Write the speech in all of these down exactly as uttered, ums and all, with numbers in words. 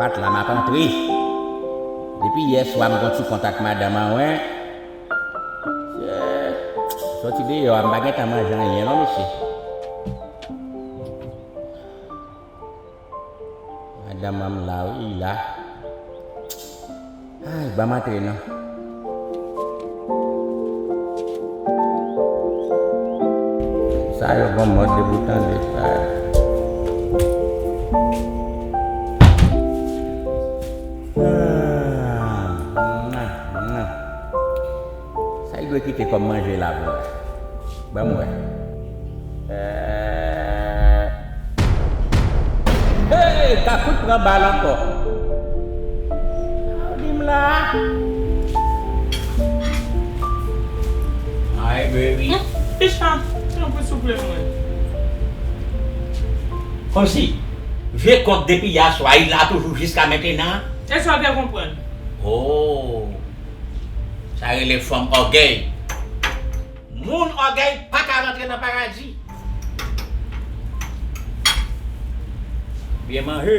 Pat la, m ap antre. Depi yè swa, m gon ti kont ak madanm an, wen. Sòti deyò a, m pa gentan manje anyen, non, mesye. Madanm an la, wi, la. Ay, ban m antre, non. Sa yo gon mòd de pou tande sa. Ah, mwa, mwa. Sa y dwe kite kòm manje la pou mwen. Ban m wè. Eh. Hey, Kakout pran bal ankò. Sa w di m la? Ay, baby. Hmm, Bicha, tanpri souple mwen. Kòmsi, vye kòk depi yè swa, li la toujou jiska mentenan? E sa w te konprann? Oh, sa rele fanm ògèy. Moun ògèy pa ka rantre nan paradi. Byen manje.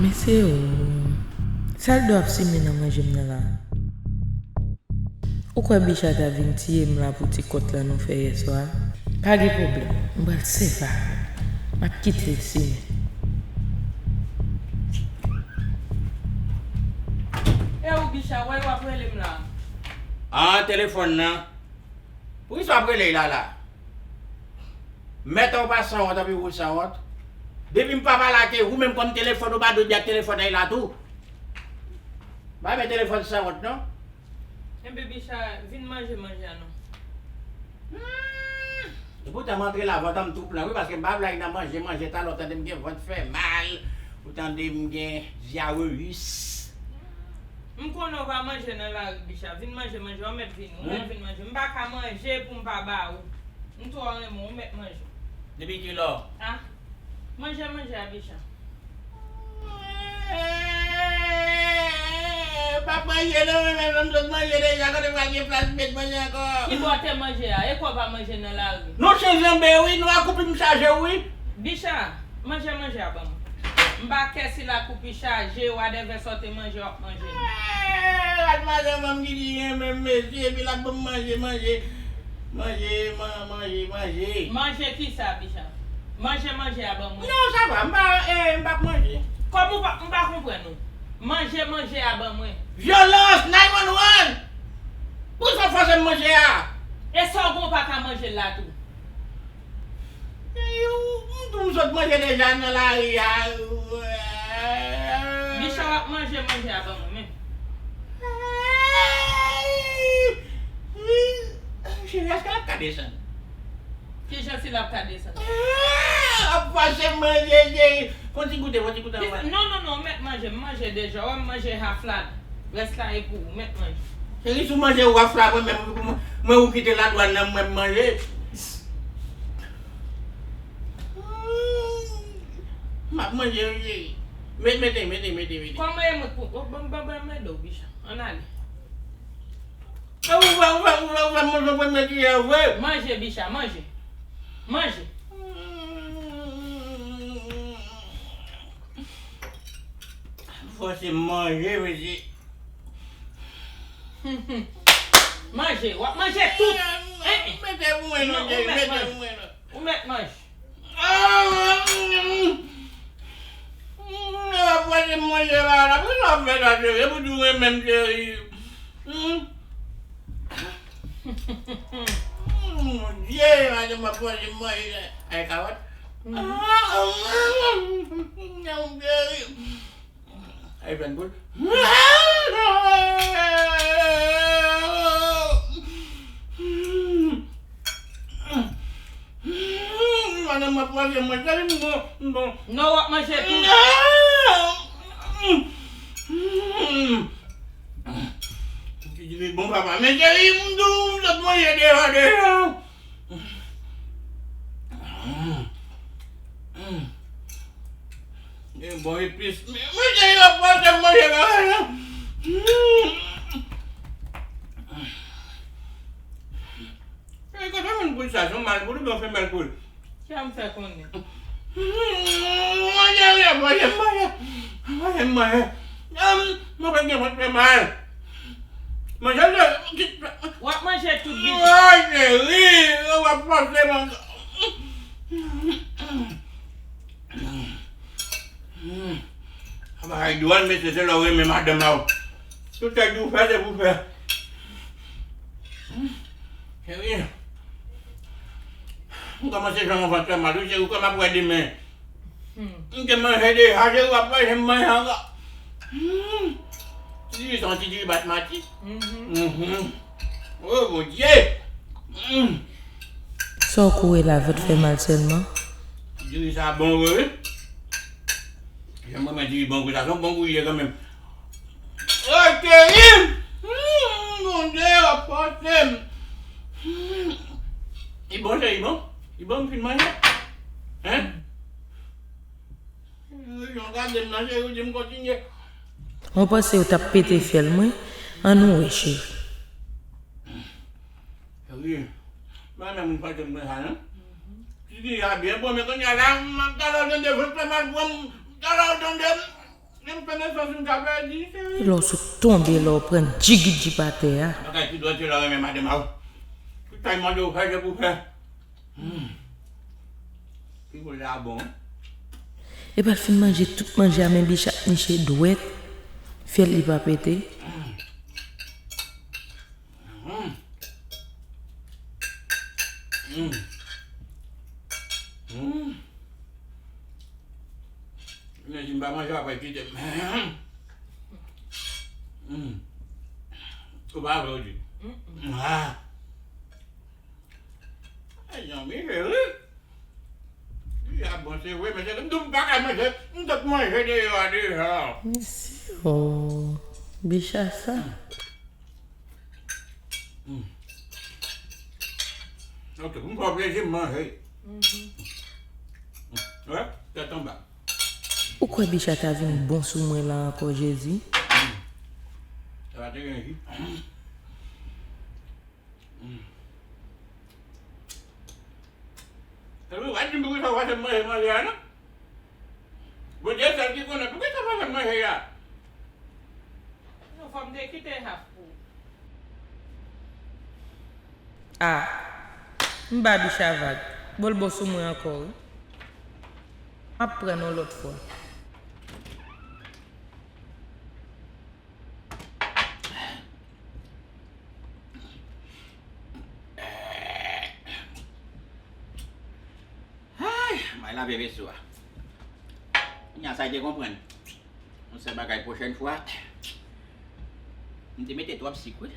Mesye o, sa l dwe ap simen nan manje m nan la? Ou kwè Bicha ta vin tiye m la pou ti kont lan nou fè yè swa? Pa gen pwoblèm, m pral sèvi avè l. M ap kite l simen. E ou Bicha, wè w ap rele m la? Ah, telefòn nan. Poukisa w ap rele l la la? Mèt ou pa sanwont anpi ou sanwont. Depi m pa pale ak ou menm kòm telefòn, ou pa dwe di ak telefòn nan la tou. Pa men telefòn sanwont non. Enben Bicha, vin manje manje a non. Hmm. Epoutan m antre la, vant an m tou plen wi, paske m pa vle al nan manje manje, talè w tande m gen vant fè mal, ou tande m gen dyareyis. M konnen w pa manje nan lari Bicha, vin manje manje, w mèt vini, w mèt vin manje. M pa ka manje pou m pa ba ou. M twò renmen w, ou mèt manje. Depi kilè? Ah, manje manje a Bicha. Eh, p ap manje non, men menm lè m sot manje deja, kote m pral gen plas met manje ankò? Kibò w te manje a? E kwè w pa manje nan lari? Nou se janbe wi, nou akoupi m chaje wi. Bicha, manje manje a ban mwen. M pa kè si lakoupi chaje, wadèvè sa w te manje, w ap manje li. Eh, madanm an ki di renmen m mesye, epi l ap ban m manje, manje. Manje, man-, manje, manje. Manje kisa, Bicha? Manje manje a ban mwen. Non, sa va, m pa, eh, m p ap manje. Kòman w pa, m pa konprann ou? Manje manje a ban mwen. Vyolans, nine one one! Poukisa w fòse m manje a? E sa w gen w pa ka manje l la tou? Eh, m tou m sot manje deja nan lari a. Bicha w ap manje manje a ban mwen menm. Cheri, èske l ap ka desann? Kijan si l ap ka desann? Ah, ap fòse manje, cheri. Fon ti goute, fon ti goute anvan. Non, non, non, ou mèt manje, m manje deja. Wè m manje half la. Rès la e pou ou, mèt manje. Cheri, si w manje half la, mwen menm, mwen ou kite ladwàn nan mwen m manje. M ap manje, wi, cheri. Mete, mete, mete, mete, mete. Kòman e mwen pou, ban, ban, ban m ede w, Bicha. Ann ale. E ou fè, ou fè, ou fè, ou fè manje premye kiyè vre? Manje, Bicha, manje. Manje. Fòse manje, mesye. Manje, w ap manje tout. Eh, eh. Mete pou mwen non, mete pou mwen non. Ou mèt manje. Ah, mm, mm, mm, w ap fòse manje la, la, poukisa w ap fè sa, cheri? E pou di w renmen m, cheri. Hmm. Hmm, Bondye, madanm ap manje, manje. Ay, kawòt. Ay, fè n poul. Madanm, m ap manje, mwen, cheri, m bon, m bon. Non, w ap manje tou. Ti diri bon, papa. Men, cheri, m di w, m sot manje deyò, deyò. Gen bon epis. Men, men, cheri, w ap fòse m manje bagay la. Cheri, kote w jwenn poul sa? Se yon mal poul oubyen yon femèl poul? Kiyès m fè konnen? Manje, manje, manje, manje, manje. Mwen pa gen vant fè mal. Manje, manje. W ap manje tout biten. Ay, cheri, w ap fòse mwen. Bagay dwòl, mesye, se lè w renmen madanm la w. Tout sa di w fè, se pou fè. Cheri, m kòmanse jwenn yon vant fè mal, wi, cheri, kòman m ap wè demen? M te manje deja, cheri, w ap fè m manje ankò. Ti diri sa, yon ti diri basmati. Oh, Bondye! Sa w kouri la, vant fè mal sèlman? Ti diri sa bon vre, wi. Jan mwen di bon gou, sa se yon bon gou li ye kanmenm. Oke, wi. Bondye, w ap fòse m. Li bon, cheri, li bon? Li bon, m fin manje? Hein? Jan w gade m nan, cheri, w di m kontinye. Mwen panse yo t ap pete fyèl mwen. Ann nou wè, cheri. Wi. Mwen menm, mwen pa janm nan sa, non. Ti diri a byen bon, men kounye a la, m ap talè w tande, vant fè mal pran m, talè w tande, m fè nesans, m ka pèdi, cheri. Lè w sot tonbe, lè w pran djigidjip atè a. Bagay ki dwòl, se lè w renmen madanm a w. Tout sa l mande w fè, se pou w fè. Pi pou la bon. Epa l fin manje tout manje a, men Bicha ap niche dwèt, fyèl li pa pete. Men si m pa manje, w ap kite m. Ou pa vle w di. Ay, zanmi, cheri. Li a bon, se vre, men se m di w m pa ka manje, m sot manje deyò a deja. Mesye, oh, Bicha sa. Ok, pou m fè w plezi, m manje. Wè, tèt anba. Ou kwè Bicha ta vin bon sou mwen la ankò, Jezi? Sa va te gen ji. Epi, w a di m poukisa w fòse m manje manje a, non? Bondye sèl ki konnen poukisa w fòse m manje a. Non, fò m te kite half pou ou. Ah, m ba Bicha vag. Bon, l bon sou mwen ankò, wi. M ap pran yon lòt fwa. Ay, m al lave veso a. Kounya sa, te konprann. Yon sèl bagay, pwochèn fwa, m te mete twòp sik, wi.